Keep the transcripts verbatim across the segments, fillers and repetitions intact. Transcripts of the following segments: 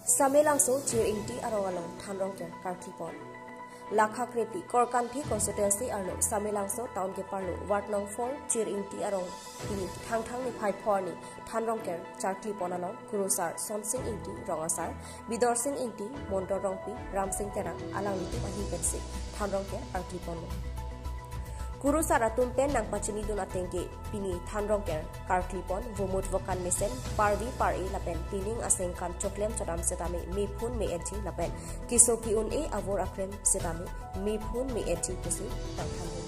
Samelangso Chir Ingti arong along than rongker karkli pon. Lakha krephli Korkanthi constituency arlo Samelangso town keparlo ward nong four Chir Ingti arong pini Thangthang niphai pho arni than rongker karkli pon along Kurusar Sonsing Ingti, Rong Asar Bidorsing Ingti, Montor Rongpi, Ramsing Terang alanglitum ahin pensi than rongker karkli ponlo. Kurusar atum pen nangpachinidun ateng ke pini than rongker karkli pon vomut vokan mesen, parvi par-e lapen pining asengkan choklem chodam setame mephun me-etji lapen keso ke-un-e avur aklem setame mephun me-etji pusi nangthandun.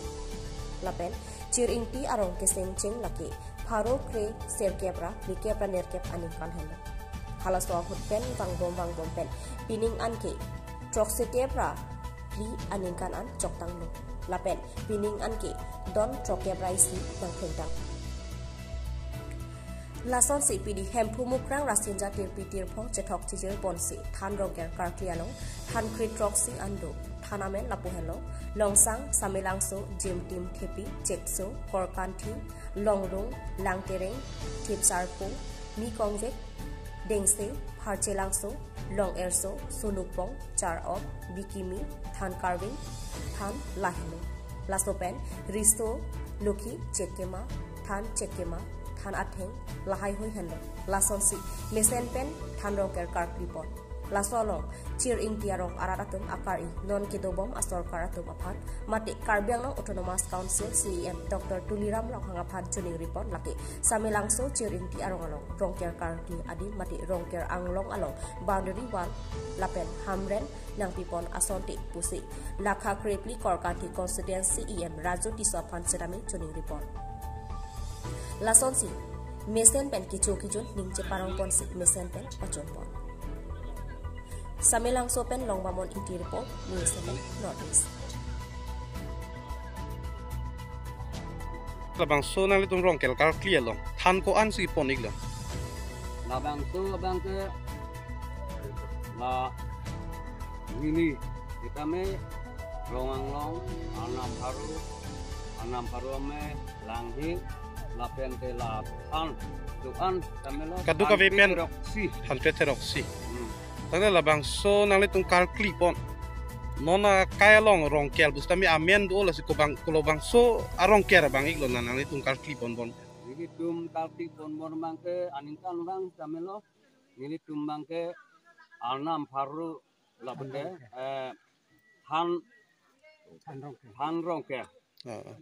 Lapen Chir Ingti arong kesengcheng lake pharo kre serkep ra phlikep ra nerkep aningkan henlo. Halaso ahut pen vangbom vangbom pen pining an ke throksikep ra phli aningkan an choktanglo. Lapen pining an ke don throkkep ra isi nangthengtang. Lasonsi pini Hemphu Mukrang Rasinja Tirpi Tirphong chethok chijir ponsi than rongker karkli along than kre throksi an do. Than amen lapu henlo: Longsang, Samelangso, Jimtim, Thepi, Chekso, Korkanthi, Longrung, Langtereng, Thipsarpo, Mikongvek, Dengse, Pharchelangso, Long Erso, Sonupong, Char Op, Bikimi, Than Karving, Than lahelo. Laso pen Riso, Lokhi, Chekkema, Than Chekkema, Than Atheng lahai hui henlo. Lasonsi mesen pen than rongker karkli pon. Laso along Chir Ingti arong arat atum akari non kedobom asorkar atum aphan mate Karbi Anglong Autonomous Council C E M Doctor Tuliram Ronghang aphan choningri pon lake Samelangso Chir Ingti arong along rongker karkli adim mate rongker anglong along boundary wall lapen hamren nangpi pon asonte pusi Lakha krephli Korkanthi constituency E M Raju Tisso aphan setame choningri pon. Lasonsi mesen pen kecho kejun ning cheparong ponsi mesen pen pachun pon. Samelangso pen Longbamon Ingti report, News seven North East. Labangso nanglitum rongker karkli along than ko-ansi pon-iklo? Labangso abang ke la neli sitame Rong Anglong, Arnam Pharo, Arnam Pharo ame, Langhi, lapen te la than do-an tamelo, kadokave pen than kre throksi. Than kre throksi. Hmm. Tangte labangso nanglitum karkli pon, non akai along rongker pusitame amen do, lasi kobang, kolobangso arongker abang-iklo na nanglitum karkli pon pon? Nelitum karkli pon pon abang ke aningkan abang tamelo, nelitum abang ke Arnam Pharo lapen te, eh, than, than rongker. Than rongker. Oh, oh.